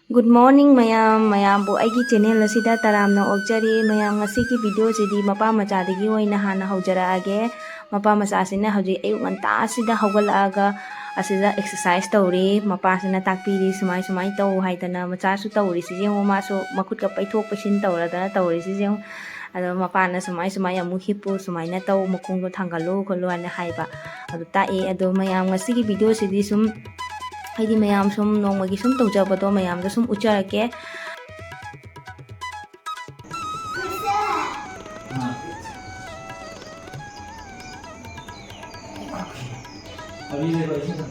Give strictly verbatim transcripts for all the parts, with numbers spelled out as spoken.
Good morning ꯃꯌꯥꯝ, ꯃꯌꯥꯝꯕꯨ ꯑꯩꯒꯤ channel ꯑꯁꯤꯗ ꯇꯔꯥꯝꯅ ꯑꯣꯛꯆꯔꯤ꯫ ꯃꯌꯥꯝ, ꯉꯁꯤꯒꯤ video ꯁꯤꯗꯤ ꯃꯄꯥ ꯃꯆꯥꯗꯒꯤ ꯑꯣꯏꯅ ꯍꯥꯟꯅ ꯍꯧꯖꯔꯛꯑꯒꯦ꯫ ꯃꯄꯥ ꯃꯆꯥꯁꯤꯅ ꯍꯧꯖꯤꯛ ꯑꯌꯨꯛ ꯉꯟꯇꯥꯁꯤꯗ ꯍꯧꯒꯠꯂꯛꯑꯒ ꯑꯁꯤꯗ exercise ꯇꯧꯔꯤ꯫ ꯃꯄꯥꯁꯤꯅ ꯇꯥꯛꯄꯤꯔꯤ, "ꯁꯨꯃꯥꯏ ꯁꯨꯃꯥꯏ ꯇꯧ" ꯍꯥꯏꯗꯅ꯫ ꯃꯆꯥꯁꯨ ꯇꯧꯔꯤꯁꯤ ꯌꯦꯡꯉꯨ, ꯃꯥꯁꯨ ꯃꯈꯨꯠꯀ ꯄꯩꯊꯣꯛ ꯄꯩꯁꯤꯟ ꯇꯧꯔꯗꯅ ꯇꯧꯔꯤꯁꯤ ꯌꯦꯡꯉꯨ꯫ ꯑꯗꯣ ꯃꯄꯥꯅ ꯁꯨꯃꯥꯏ ꯁꯨꯃꯥꯏ ꯑꯃꯨꯛ ꯍꯤꯞꯄꯨ, ꯁꯨꯃꯥꯏꯅ ꯇꯧ, ꯃꯈꯣꯡꯗꯣ ꯊꯥꯡꯒꯠꯂꯨ ꯈꯣꯠꯂꯨ ꯍꯥꯏꯅ ꯍꯥꯏꯕ꯫ ꯑꯗꯨ ꯇꯥꯛꯑꯦ꯫ ꯑꯗꯣ ꯃꯌꯥꯝ, ꯉꯁꯤꯒꯤ video ꯁꯤꯗꯤ ꯁꯨꯝ, ꯍꯥꯏꯗꯤ ꯃꯌꯥꯝ ꯁꯨꯝ ꯅꯣꯡꯃꯒꯤ ꯁꯨꯝ ꯇꯧꯖꯕꯗꯣ ꯃꯌꯥꯝꯗ ꯁꯨꯝ ꯎꯠꯆꯔꯛꯀꯦ꯫ अभी देखो, इसी को।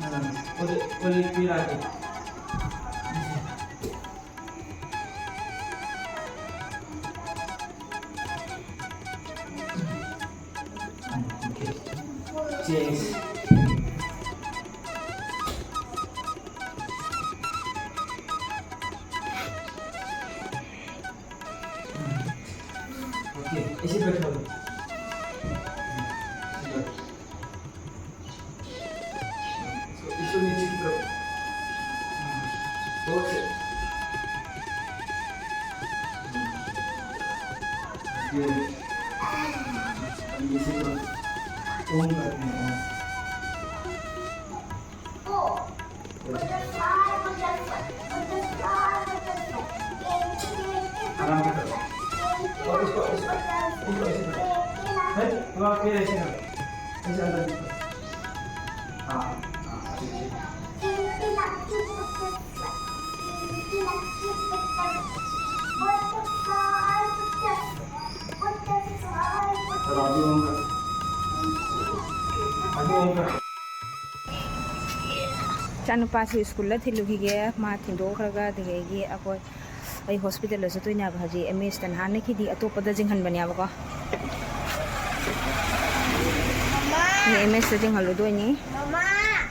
हाँ, वो दे-, वो दे-, फिर आके। Change. Okay, ऐसे बैठो। इसको नीचे की तरफ। जोर से। ये। अब इसी तरफ। ओम करते हैं, ओम। आराम से करो। और इसको, इसको, इसको ऐसे करो। है? थोड़ा फिर ऐसे करो। ऐसे अंदर की तरफ। हाँ, हाँ, ठीक, ठीक। चलो, अभी on कर। अभी on कर। ꯏꯆꯥꯅꯨꯄꯥꯁꯨ ꯁ꯭ꯀꯨꯜꯗ ꯊꯤꯜꯂꯨꯈꯤꯒꯦ꯫ ꯃꯥ ꯊꯤꯟꯗꯣꯛꯈ꯭ꯔꯒ ꯑꯗꯒꯤ ꯑꯩꯈꯣꯏ, ꯑꯩ ꯍꯣꯁꯄꯤꯇꯥꯜꯗ ꯆꯠꯇꯣꯏꯅꯦꯕ꯫ ꯍꯧꯖꯤꯛ ꯑꯦꯝ ꯑꯦꯁꯇ ꯅꯍꯥꯟꯅꯈꯤꯗꯤ ꯑꯇꯣꯞꯄꯗ ꯆꯤꯡꯍꯟꯕꯅꯦꯕꯀꯣ꯫ ꯃꯥꯃꯥ! ꯑꯦꯝ ꯑꯦꯁꯇ ꯆꯤꯡꯍꯜꯂꯨꯗꯣꯏꯅꯤ꯫ ꯃꯥꯃꯥ!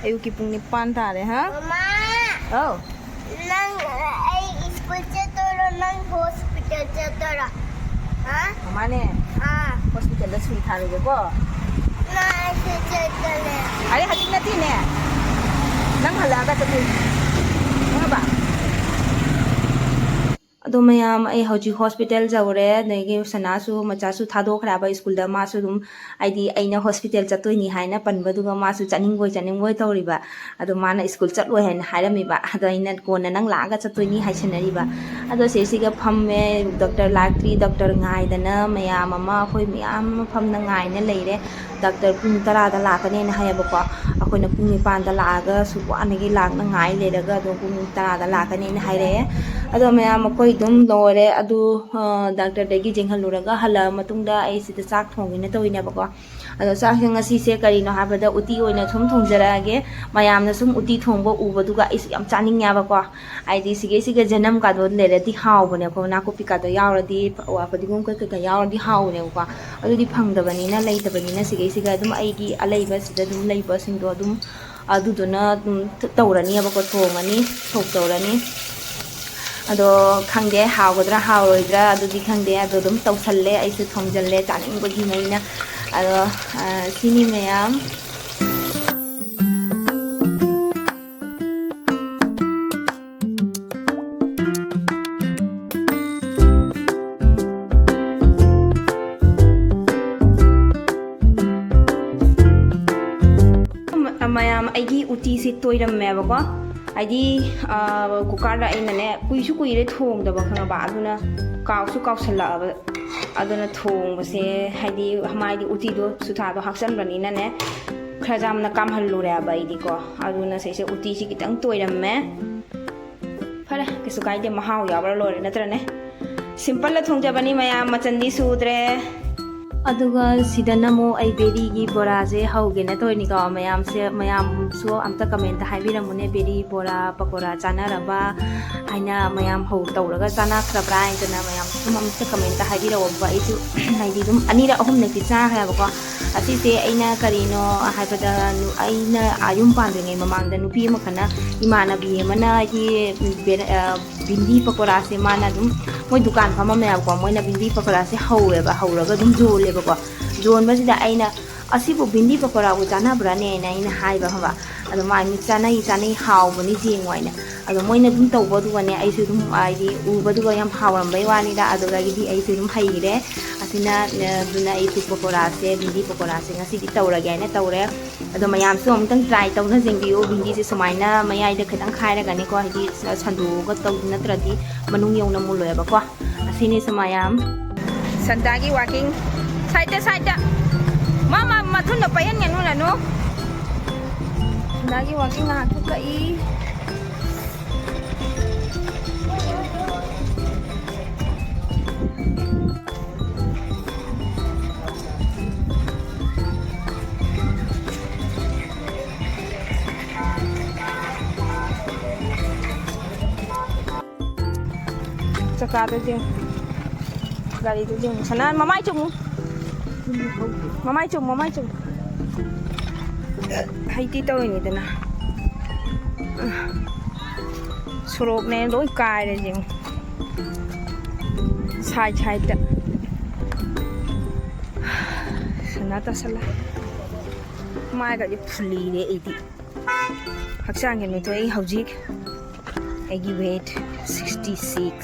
ꯑꯌꯨꯛꯀꯤ ꯄꯨꯡ ꯅꯤꯄꯥꯟ ꯇꯥꯔꯦ, ꯍꯥ? ꯃꯥꯃꯥ! ꯑꯧ꯫ ꯅꯪ, ꯑꯩ ꯁ꯭ꯀꯨꯜ ꯆꯠꯇꯣꯏꯔꯣ? ꯅꯪ ꯍꯣꯁꯄꯤꯇꯥꯜ ꯆꯠꯇꯣꯏꯔꯣ? ꯍꯥ? ꯃꯥꯃꯥꯅꯦ꯫ ꯑꯥ꯫ ꯍꯣꯁꯄꯤꯇꯥꯜꯗ ꯁꯨꯏ ꯊꯥꯔꯨꯒꯦꯀꯣ꯫ ꯅꯪ ꯑꯩ ꯁ꯭ꯀꯨꯜ ꯆꯠꯇꯣꯏꯅꯦ꯫ ꯑꯔꯦ, ꯍꯧꯖꯤꯛ ꯅꯠꯇꯦꯅꯦ꯫ ꯅꯪ ꯍꯜꯂꯛꯑꯒ ꯆꯠꯇꯣꯏꯅꯦ꯫ ꯑꯗꯣ ꯃꯌꯥꯝ, ꯑꯩ ꯍꯧꯖꯤꯛ ꯍꯣꯁꯄꯤꯇꯥꯜ ꯌꯧꯔꯦ, ꯑꯗꯒꯤ ꯁꯅꯥꯁꯨ ꯃꯆꯥꯁꯨ ꯊꯥꯗꯣꯛꯈ꯭ꯔꯦꯕ ꯁ꯭ꯀꯨꯜꯗ꯫ ꯃꯥꯁꯨ ꯑꯗꯨꯝ, ꯍꯥꯏꯗꯤ, ꯑꯩꯅ ꯍꯣꯁꯄꯤꯇꯥꯜ ꯆꯠꯇꯣꯏꯅꯤ ꯍꯥꯏꯅ ꯄꯟꯕꯗꯨꯒ ꯃꯥꯁꯨ ꯆꯠꯅꯤꯡꯕꯣꯏ ꯆꯠꯅꯤꯡꯕꯣꯏ ꯇꯧꯔꯤꯕ꯫ ꯑꯗꯣ ꯃꯥꯅ ꯁ꯭ꯀꯨꯜ ꯆꯠꯂꯣꯏ ꯍꯥꯏꯅ ꯍꯥꯏꯔꯝꯃꯤꯕ꯫ ꯑꯗꯣ ꯑꯩꯅ ꯀꯣꯟꯅ ꯅꯪ ꯂꯥꯛꯑꯒ ꯆꯠꯇꯣꯏꯅꯤ ꯍꯥꯏꯁꯟꯅꯔꯤꯕ꯫ ꯑꯗꯣ ꯁꯤꯁꯤꯒ ꯐꯝꯃꯦ, ꯗꯣꯛꯇꯔ ꯂꯥꯛꯇ꯭ꯔꯤ, ꯗꯣꯛꯇꯔ ꯉꯥꯏꯗꯅ ꯃꯌꯥꯝ ꯑꯃ, ꯑꯩꯈꯣꯏ ꯃꯌꯥꯝ ꯑꯃ ꯐꯝꯅ ꯉꯥꯏꯅ ꯂꯩꯔꯦ꯫ ꯗꯥꯛꯇꯔ ꯄꯨꯡ ꯇꯔꯥꯗ ꯂꯥꯛꯀꯅꯦꯅ ꯍꯥꯏꯌꯦꯕꯀꯣ꯫ ꯑꯩꯈꯣꯏꯅ ꯄꯨꯡ ꯅꯤꯄꯥꯟꯗ ꯂꯥꯛꯑꯒ ꯁꯨꯛ ꯋꯥꯅꯒꯤ ꯂꯥꯛꯅ ꯉꯥꯏ ꯂꯩꯔꯒ, ꯑꯗꯣ ꯄꯨꯡ ꯇꯔꯥꯗ ꯂꯥꯛꯀꯅꯦꯅ ꯍꯥꯏꯔꯛꯑꯦ꯫ ꯑꯗꯣ ꯃꯌꯥꯝ, ꯑꯩꯈꯣꯏ ꯑꯗꯨꯝ ꯂꯣꯏꯔꯦ꯫ ꯑꯗꯨ, ꯑ, ꯗꯥꯛꯇꯔꯗꯒꯤ ꯌꯦꯡꯍꯜꯂꯨꯔꯒ ꯍꯜꯂꯛꯑ ꯃꯇꯨꯡꯗ ꯑꯩ ꯁꯤꯗ ꯆꯥꯛ ꯊꯣꯡꯒꯦꯅ ꯇꯧꯔꯤꯅꯦꯕꯀꯣ꯫ ꯑꯗꯣ ꯆꯥꯛꯁꯦ ꯉꯁꯤꯁꯦ ꯀꯔꯤꯅꯣ ꯍꯥꯏꯕꯗ ꯎꯇꯤ ꯑꯣꯏꯅ ꯁꯨꯝ ꯊꯣꯡꯖꯔꯛꯑꯒꯦ꯫ ꯃꯌꯥꯝꯅ ꯁꯨꯝ ꯎꯇꯤ ꯊꯣꯡꯕ ꯎꯕꯗꯨꯒ ꯑꯩꯁꯨ ꯌꯥꯝ ꯆꯥꯅꯤꯡꯉꯦꯕꯀꯣ꯫ ꯍꯥꯏꯗꯤ ꯁꯤꯒꯩꯁꯤꯒ ꯖꯅꯝꯒꯗꯣ ꯂꯩꯔꯗꯤ ꯍꯥꯎꯕꯅꯦꯀꯣ, ꯅꯥꯀꯨꯞꯄꯤꯀꯥꯗꯣ ꯌꯥꯎꯔꯗꯤ, ꯐ-, ꯐꯗꯤꯒꯣꯝ ꯀꯩꯀꯩꯀ ꯌꯥꯎꯔꯗꯤ ꯍꯥꯎꯕꯅꯦꯕꯀꯣ꯫ ꯑꯗꯨꯗꯤ ꯐꯪꯗꯕꯅꯤꯅ, ꯂꯩꯇꯕꯅꯤꯅ ꯁꯤꯒꯩꯁꯤꯒ ꯑꯗꯨꯝ ꯑꯩꯒꯤ ꯑꯂꯩꯕ ꯁꯤꯗ ꯑꯗꯨꯝ ꯂꯩꯕꯁꯤꯡꯗꯣ ꯑꯗꯨꯝ, ꯑꯗꯨꯗꯨꯅ ꯑꯗꯨꯝ ꯇꯧꯔꯅꯤꯕꯀꯣ, ꯊꯣꯡꯉꯅꯤ, ꯁꯣꯛ ꯇꯧꯔꯅꯤ꯫ ꯑꯗꯣ ꯈꯪꯗꯦ, ꯍꯥꯎꯒꯗ꯭ꯔꯥ ꯍꯥꯎꯔꯣꯏꯗ꯭ꯔꯥ ꯑꯗꯨꯗꯤ ꯈꯪꯗꯦ꯫ ꯑꯗꯣ ꯑꯗꯨꯝ ꯇꯧꯁꯜꯂꯦ, ꯑꯩꯁꯨ ꯊꯣꯡꯖꯜꯂꯦ ꯆꯥꯅꯤꯡꯕꯒꯤ ꯃꯩꯅ꯫ ꯑꯗꯣ, ꯑ, ꯁꯤꯅꯤ ꯃꯌꯥꯝ꯫ ꯃꯌꯥꯝ, ꯑꯩꯒꯤ ꯎꯇꯤꯁꯦ ꯇꯣꯏꯔꯝꯃꯦꯕꯀꯣ꯫ ꯍꯥꯏꯗꯤ, ꯑ, ꯀꯨꯀꯔꯗ ꯑꯩꯅꯅꯦ, ꯀꯨꯏꯁꯨ ꯀꯨꯏꯔꯦ ꯊꯣꯡꯗꯕ, ꯈꯪꯉꯕ? ꯑꯗꯨꯅ ꯀꯥꯎꯁꯨ ꯀꯥꯎꯁꯜꯂꯛꯑꯕ꯫ ꯑꯗꯨꯅ ꯊꯣꯡꯕꯁꯦ, ꯍꯥꯏꯗꯤ, ꯃꯥꯏꯗꯤ ꯎꯇꯤꯗꯣ ꯁꯨꯊꯥꯗꯣ ꯍꯥꯞꯆꯟꯕꯅꯤꯅꯅꯦ, ꯈꯔ ꯌꯥꯝꯅ ꯀꯥꯝꯍꯜꯂꯨꯔꯦꯕ ꯑꯩꯗꯤꯀꯣ꯫ ꯑꯗꯨꯅ ꯁꯤꯁꯦ ꯎꯇꯤꯁꯤ ꯈꯤꯇꯪ ꯇꯣꯏꯔꯝꯃꯦ꯫ ꯐꯔꯦ, ꯀꯩꯁꯨ ꯀꯥꯏꯗꯦ, ꯃꯍꯥꯎ ꯌꯥꯎꯕ꯭ꯔꯥ ꯂꯣꯏꯔꯦ, ꯅꯠꯇ꯭ꯔꯅꯦ? ꯁꯤꯝꯄꯜꯗ ꯊꯣꯡꯖꯕꯅꯤ ꯃꯌꯥꯝ, ꯃꯆꯟꯗꯤ ꯁꯨꯗ꯭ꯔꯦ꯫ ꯑꯗꯨꯒ ꯁꯤꯗꯅ ꯑꯃꯨꯛ ꯑꯩ ꯕꯦꯔꯤꯒꯤ ꯕꯣꯔꯥꯁꯦ ꯍꯧꯒꯦꯅ ꯇꯧꯔꯤꯅꯤꯀꯣ꯫ ꯃꯌꯥꯝꯁꯦ, ꯃꯌꯥꯝꯁꯨ ꯑꯝꯇ ꯀꯃꯦꯟꯇ ꯍꯥꯏꯕꯤꯔꯝꯃꯨꯅꯦ, ꯕꯦꯔꯤ ꯕꯣꯔꯥ ꯄꯀꯣꯔꯥ ꯆꯥꯅꯔꯕ ꯍꯥꯏꯅ ꯃꯌꯥꯝ ꯍꯧ ꯇꯧꯔꯒ ꯆꯥꯅꯈ꯭ꯔꯕ꯭ꯔꯥ ꯍꯥꯏꯗꯅ ꯃꯌꯥꯝ ꯑꯗꯨꯝ ꯑꯝꯇ ꯀꯃꯦꯟꯇ ꯍꯥꯏꯕꯤꯔꯛꯑꯣꯕ꯫ ꯑꯩꯁꯨ ꯍꯥꯏꯗꯤ ꯑꯗꯨꯝ ꯑꯅꯤꯔꯛ ꯑꯍꯨꯝꯂꯛꯇꯤ ꯆꯥꯈ꯭ꯔꯦꯕꯀꯣ꯫ ꯑꯁꯤꯁꯦ ꯑꯩꯅ ꯀꯔꯤꯅꯣ ꯍꯥꯏꯕꯗ, ꯅꯨ-, ꯑꯩꯅ ꯑꯥ ꯌꯨꯝ ꯄꯥꯟꯗ꯭ꯔꯤꯉꯩ ꯃꯃꯥꯡꯗ ꯅꯨꯄꯤ ꯑꯃꯈꯛꯅ, ꯏꯃꯥꯟꯅꯕꯤ ꯑꯃꯅ ꯑꯩꯒꯤ ꯕꯦꯔ-, ꯑ, ꯚꯤꯟꯗꯤ ꯄꯀꯣꯔꯥꯁꯦ ꯃꯥꯅ ꯑꯗꯨꯝ, ꯃꯣꯏ ꯗꯨꯀꯥꯟ ꯐꯝꯃꯝꯃꯦꯕꯀꯣ, ꯃꯣꯏꯅ ꯚꯤꯟꯗꯤ ꯄꯀꯣꯔꯥꯁꯦ ꯍꯧꯋꯦꯕ, ꯍꯧꯔꯒ ꯑꯗꯨꯝ ꯌꯣꯜꯂꯦꯕꯀꯣ꯫ ꯌꯣꯟꯕꯁꯤꯗ ꯑꯩꯅ, "ꯑꯁꯤꯕꯨ ꯚꯤꯟꯗꯤ ꯄꯀꯣꯔꯥꯕꯨ ꯆꯥꯅꯕ꯭ꯔꯥꯅꯦꯅ?" ꯑꯩꯅ ꯍꯥꯏꯕ, ꯈꯪꯕ꯫ ꯑꯗꯣ ꯃꯥ, "ꯃꯤ ꯆꯥꯅꯩ, ꯆꯥꯅꯩ, ꯍꯥꯎꯕꯅꯤ, ꯌꯦꯡꯉꯣ" ꯍꯥꯏꯅ꯫ ꯑꯗꯣ ꯃꯣꯏꯅ ꯑꯗꯨꯝ ꯇꯧꯕ, ꯑꯗꯨꯒꯅꯦ, ꯑꯩꯁꯨ ꯑꯗꯨꯝ, ꯍꯥꯏꯗꯤ, ꯎꯕꯗꯨꯒ ꯌꯥꯝ ꯍꯥꯎꯔꯝꯕꯩ ꯋꯥꯅꯤꯗ꯫ ꯑꯗꯨꯗꯒꯤꯗꯤ ꯑꯩꯁꯨ ꯑꯗꯨꯝ ꯍꯩꯈ꯭ꯔꯦ꯫ ꯑꯁꯤꯅ, ꯑ, ꯑꯗꯨꯅ ꯑꯩꯁꯨ ꯄꯀꯣꯔꯥꯁꯦ, ꯚꯤꯟꯗꯤ ꯄꯀꯣꯔꯥꯁꯦ ꯉꯁꯤꯗꯤ ꯇꯧꯔꯒꯦ ꯍꯥꯏꯅ ꯇꯧꯔꯦ꯫ ꯑꯗꯣ ꯃꯌꯥꯝꯁꯨ ꯑꯃꯨꯛꯇꯪ try ꯇꯧꯅ ꯌꯦꯡꯕꯤꯌꯨ꯫ ꯚꯤꯟꯗꯤꯁꯦ ꯁꯨꯃꯥꯏꯅ ꯃꯌꯥꯏꯗ ꯈꯤꯇꯪ ꯈꯥꯏꯔꯒꯅꯤꯀꯣ, ꯍꯥꯏꯗꯤ ꯁ-, ꯁꯟꯗꯣꯛꯑꯒ ꯇꯧ ꯅꯠꯇ꯭ꯔꯗꯤ ꯃꯅꯨꯡ ꯌꯧꯅ ꯃꯨꯜꯂꯣꯏꯕꯀꯣ꯫ ꯑꯁꯤꯅꯤ ꯁꯨꯃꯥꯏꯅ꯫ ꯁꯟꯗꯥꯒꯤ walking꯫ Side ꯇ, side ꯇ꯫ ꯃꯥ, ꯃꯥ, ꯃꯊꯨꯟꯗ ꯄꯩꯍꯟꯒꯅꯨ, ꯂꯥꯅꯨ꯫ ꯁꯟꯗꯥꯒꯤ walking ꯉꯥꯏꯍꯥꯛ ꯊꯣꯛꯂꯛꯏ꯫ ꯆꯀꯥꯗꯣ ꯌꯦꯡꯉꯨ꯫ ꯒꯥꯔꯤꯗꯣ ꯌꯦꯡꯉꯨ꯫ ꯁꯅꯥ, ꯃꯃꯥꯏ ꯆꯨꯝꯃꯨ꯫ ꯃꯃꯥꯏ ꯆꯨꯝꯃꯨ, ꯃꯃꯥꯏ ꯆꯨꯝꯃꯨ꯫ ꯍꯩꯇꯤ ꯇꯧꯔꯤꯅꯤꯗꯅ꯫ ꯁꯣꯔꯣꯛꯅꯦ ꯂꯣꯏ ꯀꯥꯏꯔꯦ ꯌꯦꯡꯉꯨ꯫ Side side ꯇ꯫ ꯁꯅꯥ ꯇꯥꯁꯜꯂꯦ꯫ ꯃꯥꯏꯒꯗꯤ ꯐꯨꯜꯂꯤꯔꯦ ꯑꯩꯗꯤ꯫ ꯍꯛꯆꯥꯡꯒꯤ ꯅꯣꯏꯊꯣꯛ ꯑꯩ ꯍꯧꯖꯤꯛ꯫ ꯑꯩꯒꯤ weight sixty six꯫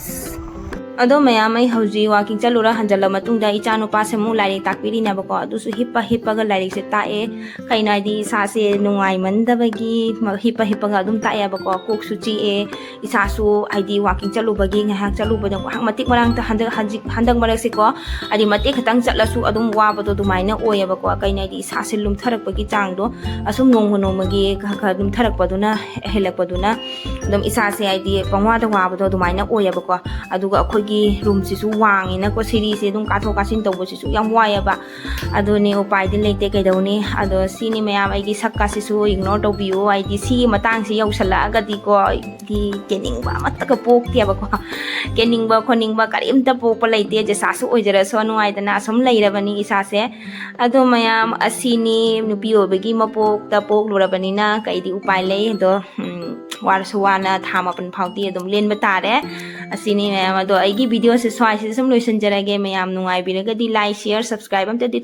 ꯑꯗꯣ ꯃꯌꯥꯝ, ꯑꯩ ꯍꯧꯖꯤꯛ walking ꯆꯠꯂꯨꯔ ꯍꯟꯖꯜꯂ ꯃꯇꯨꯡꯗ ꯏꯆꯥ ꯅꯨꯄꯥꯁꯦ ꯑꯃꯨꯛ ꯂꯥꯏꯔꯤꯛ ꯇꯥꯛꯄꯤꯔꯤꯅꯦꯕꯀꯣ꯫ ꯑꯗꯨꯁꯨ ꯍꯤꯞꯄ ꯍꯤꯞꯄꯒ ꯂꯥꯏꯔꯤꯛꯁꯦ ꯇꯥꯛꯑꯦ꯫ ꯀꯩꯅꯣ ꯍꯥꯏꯗꯤ ꯏꯁꯥꯁꯦ ꯅꯨꯡꯉꯥꯏꯃꯟꯗꯕꯒꯤ ꯃ-, ꯍꯤꯞꯄ ꯍꯤꯞꯄꯒ ꯑꯗꯨꯝ ꯇꯥꯛꯑꯦꯕꯀꯣ꯫ ꯀꯣꯛꯁꯨ ꯆꯤꯛꯑꯦ꯫ ꯏꯁꯥꯁꯨ ꯍꯥꯏꯗꯤ walking ꯆꯠꯂꯨꯕꯒꯤ ꯉꯥꯏꯍꯥꯛ ꯆꯠꯂꯨꯕꯗ ꯉꯥꯏꯍꯥꯛ ꯃꯇꯤꯛ ꯃꯔꯥꯡꯇ ꯍꯟꯗꯛ, ꯍꯟꯖꯤꯛ, ꯍꯟꯗꯛ ꯃꯔꯛꯁꯦꯀꯣ, ꯍꯥꯏꯗꯤ ꯃꯇꯦꯛ ꯈꯤꯇꯪ ꯆꯠꯂꯁꯨ ꯑꯗꯨꯝ ꯋꯥꯕꯗꯣ ꯑꯗꯨꯃꯥꯏꯅ ꯑꯣꯏꯌꯦꯕꯀꯣ꯫ ꯀꯩꯅꯣ ꯍꯥꯏꯗꯤ ꯏꯁꯥꯁꯦ ꯂꯨꯝꯊꯔꯛꯄꯒꯤ ꯆꯥꯡꯗꯣ ꯑꯁꯨꯝ ꯅꯣꯡꯃ ꯅꯣꯡꯃꯒꯤ ꯈꯔ ꯈꯔ ꯂꯨꯝꯊꯔꯛꯄꯗꯨꯅ, ꯍꯦꯜꯂꯛꯄꯗꯨꯅ ꯑꯗꯨꯝ ꯏꯁꯥꯁꯦ ꯍꯥꯏꯗꯤ ꯄꯪꯋꯥꯗ ꯋꯥꯕꯗꯣ ꯑꯗꯨꯃꯥꯏꯅ ꯑꯣꯏꯌꯦꯕꯀꯣ꯫ ꯑꯗꯨꯒ ꯑꯩꯈꯣꯏꯒꯤ room ꯁꯤꯁꯨ ꯋꯥꯡꯉꯤꯅꯀꯣ, ꯁꯤꯔꯤꯁꯦ ꯑꯗꯨꯝ ꯀꯥꯊꯣꯛ ꯀꯥꯁꯤꯟ ꯇꯧꯕꯁꯤꯁꯨ ꯌꯥꯝ ꯋꯥꯏꯌꯦꯕ꯫ ꯑꯗꯨꯅꯦ, ꯎꯄꯥꯏꯗꯤ ꯂꯩꯇꯦ, ꯀꯩꯗꯧꯅꯤ꯫ ꯑꯗꯣ ꯁꯤꯅꯤ ꯃꯌꯥꯝ, ꯑꯩꯒꯤ ꯁꯛꯀꯥꯁꯤꯁꯨ ignore ꯇꯧꯕꯤꯌꯨ꯫ ꯍꯥꯏꯗꯤ ꯁꯤꯒꯤ ꯃꯇꯥꯡꯁꯤ ꯌꯧꯁꯜꯂꯛꯑꯒꯗꯤꯀꯣ, ꯑꯩꯗꯤ ꯀꯦꯅꯤꯡꯕ ꯑꯃꯠꯇꯒ ꯄꯣꯛꯇꯦꯕꯀꯣ꯫ ꯀꯦꯅꯤꯡꯕ ꯈꯣꯠꯅꯤꯡꯕ ꯀꯔꯤꯝꯇ ꯄꯣꯛꯄ ꯂꯩꯇꯦ꯫ ꯖꯦꯁꯥꯁꯨ ꯑꯣꯏꯖꯔꯁꯅꯨ ꯍꯥꯏꯗꯅ ꯑꯁꯨꯝ ꯂꯩꯔꯕꯅꯤ ꯏꯁꯥꯁꯦ꯫ ꯑꯗꯣ ꯃꯌꯥꯝ, ꯑꯁꯤꯅꯤ ꯅꯨꯄꯤ ꯑꯣꯏꯕꯒꯤ ꯃꯄꯣꯛꯇ ꯄꯣꯛꯂꯨꯔꯕꯅꯤꯅ ꯀꯩꯗꯤ ꯎꯄꯥꯏ ꯂꯩ꯫ ꯑꯗꯣ, ꯎꯝ, ꯋꯥꯔꯁꯨ ꯋꯥꯅ ꯊꯥ ꯃꯥꯄꯟ ꯐꯥꯎꯗꯤ ꯑꯗꯨꯝ ꯂꯦꯟꯕ ꯇꯥꯔꯦ꯫ ꯑꯁꯤꯅꯤ ꯃꯌꯥꯝ꯫ ꯑꯗꯣ ꯑꯩꯒꯤ video ꯁꯦ ꯁ꯭ꯋꯥꯏꯁꯤꯗ ꯁꯨꯝ ꯂꯣꯏꯁꯤꯟꯖꯔꯒꯦ꯫ ꯃꯌꯥꯝ ꯅꯨꯡꯉꯥꯏꯕꯤꯔꯒꯗꯤ like, share, subscribe ꯑꯝꯇꯗꯤ